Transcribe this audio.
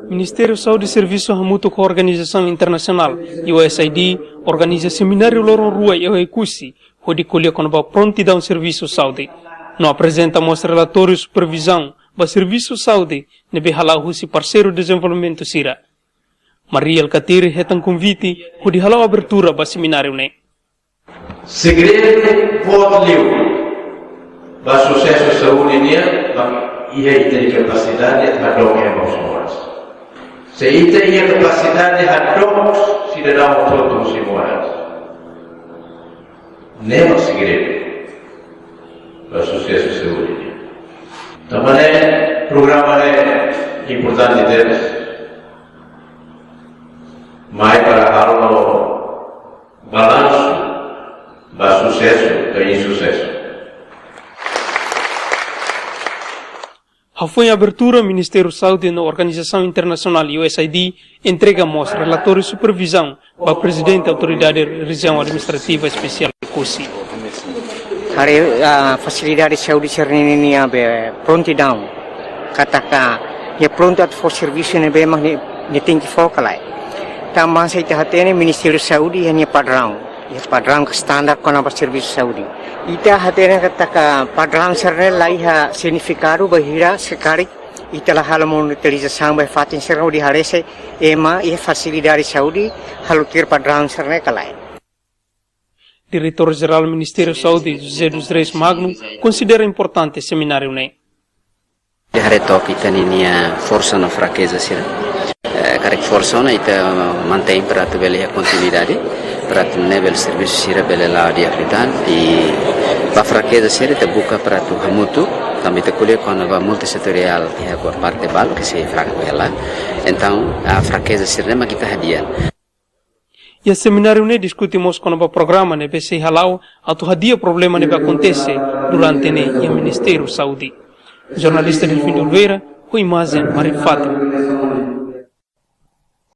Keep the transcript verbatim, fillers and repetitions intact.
Ministériu Saúde servisu hamutuk ho organizasaun internasionál, U S A I D, organiza semináriu loron rua iha Oekusi, hodi ko'alia kona-ba prontidaun servisu saúde. No aprezenta mós relatóriu supervizaun ba servisu saúde ne'ebé hala'o husi parseiru dezenvolvimentu sira. Mari Alkatiri hetan konvite hodi hala'o abertura ba semináriu ne'e. Segredu boot liu ba susesu saúde nian, mak iha ita-nia kapasidade hadook ema moras. Se ita iha kapasidade hadook sidadaun hotu-hotu moras, ne'e mak segredu ba susesu saúde nian. Tanba ne'e programa ne'e importante tebes. Mai para halo balansu ba susesu ka insusesu. Hafoin abertura, Ministériu Saúde no organizasaun internasionál U S A I D entrega mós relatóriu supervizaun ba Prezidente Autoridade Rejiaun Administrativa Espesiál Oekusi. Haree, ah, fasilidade saúde sira-ne'e nia be prontidaun. Katak nia prontu atu fó servisu ne'ebé mak nia, nia tenke fó ka lae. Tanba se ita hatene Ministériu Saúde iha nia padraun. Iha padraun ka standar kona-ba servisu saúde. Ita hatene katak padraun sira-ne'e la iha signifikadu bainhira se karik ita la halo monitorizasaun ba fatin sira hodi haree se ema iha fasilidade saúde halo tuir padraun sira-ne'e ka lae. Diretór Jerál Ministériu Saúde, José dos Reis Magno, konsidera importante semináriu ne'e. Ita haree took ita-nia forsa no frakeza sira. Eh, karik forsa ona ita mantein para atu bele iha kontinuidade, para atu nune'e bele servisu sira bele la'o di'ak liután, i ba frakeza sira ita buka para atu hamutuk, tanba ita ko'alia kona-ba multisetoriál iha parte balu ke sei fraku hela. Entaun, ah, frakeza sira-ne'e mak ita hadi'a. Iha semináriu ne'e diskute mós kona-ba programa ne'ebé sei hala'o atu hadi'a problema ne'ebé akontese durante ne'e iha Ministériu Saúde. Jornalista Delfim de Oliveira, ho imajen Mari Fátima.